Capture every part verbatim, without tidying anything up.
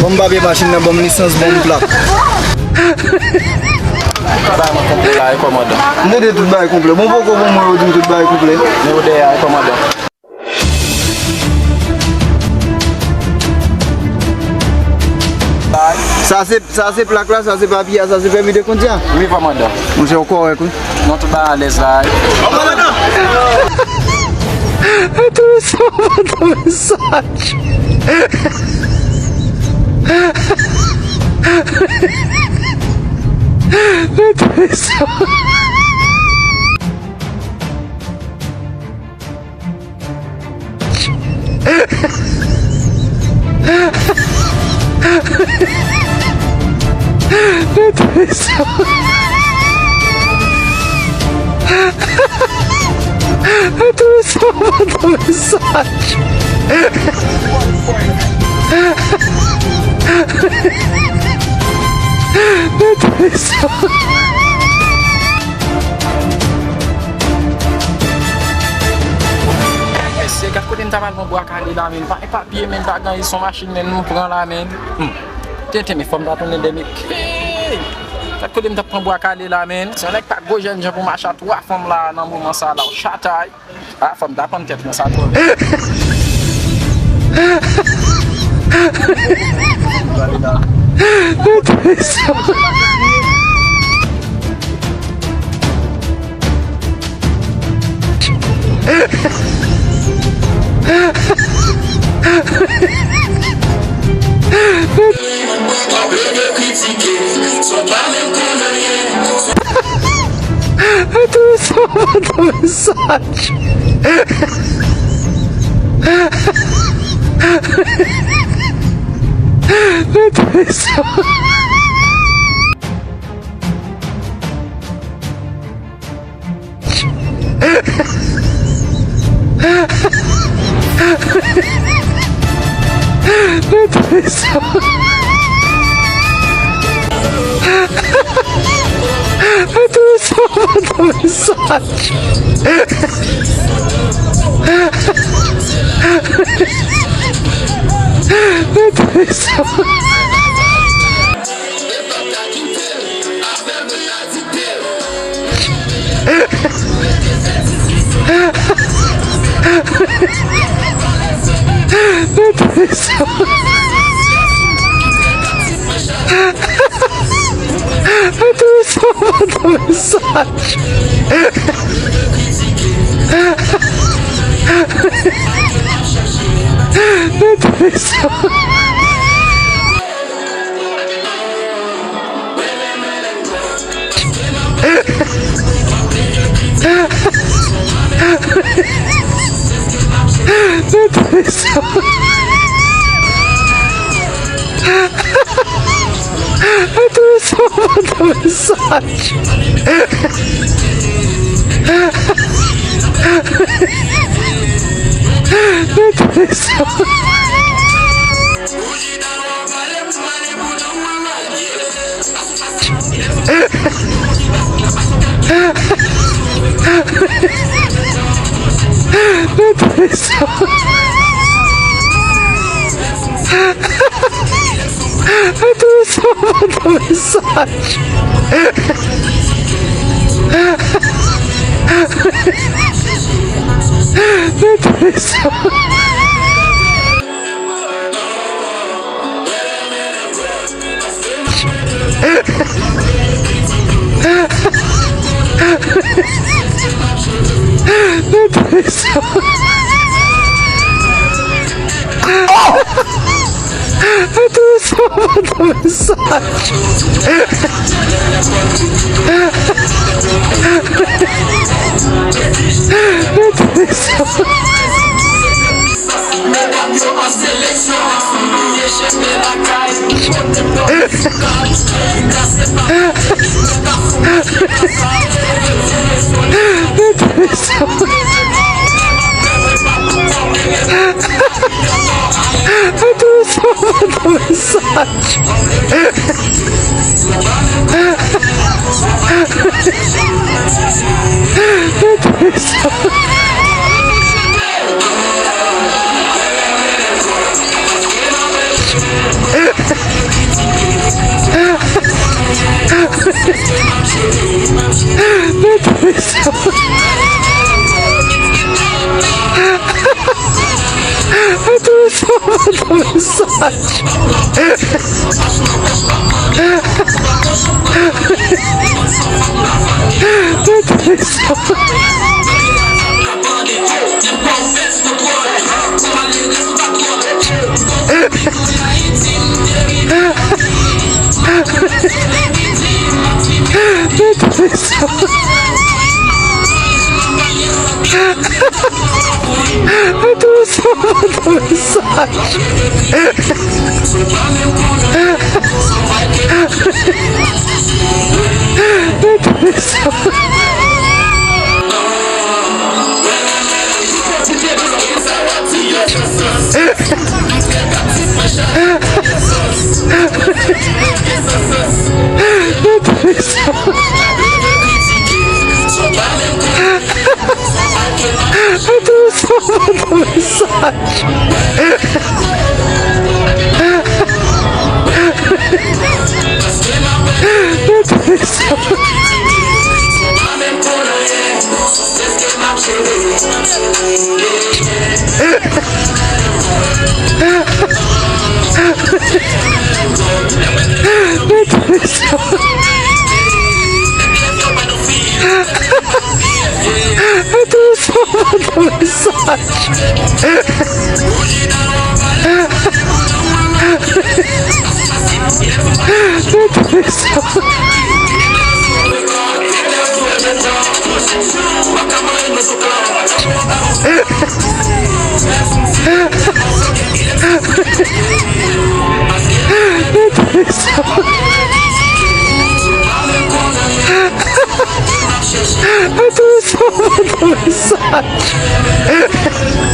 Ban m papye machin nan, ban m lisans, ban m plak. Tout bagay mwen konplè la, wi, kòmandan. M tande tout bagay konplè. Bon, poko bon, mwen, yo di m tout bagay konplè. Men ou dèyè a, wi, kòmandan. Sa se, sa se plak la, sa se papye a, sa se pèmi de kondwi a. Wi, kòmandan. Monchè, ou kòrèk, wi. Non, tout bagay alèz la, wi. Kòmandan! Tout sa, tout sa. Mesye, gad kote m ta pral pran bwa kale la, men pa gen papye, men pa gen, se yon machin, men nou pran la, men. Hmm. Tenten, men fò m ta tounen dèmen. Hey! Gad kote m ta pran bwa kale la, men. Se yon nèg pa gwo jènjan pou mache a twa fanm la nan moman sa la, w chatay. Ah, fò m ta konn tèt mwen sa twò. Mete sa. Mete sa, mete sa. Mete sa. Saj.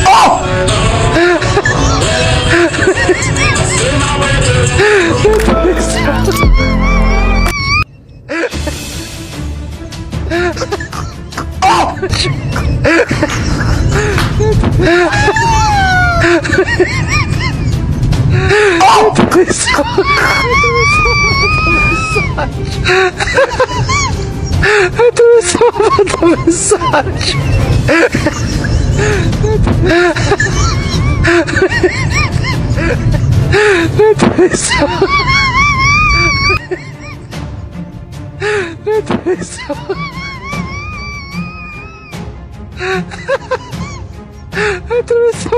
Oh! Oh! Oh! Atravesa o mensagem. Atravesa. Atravesa. Atravesa.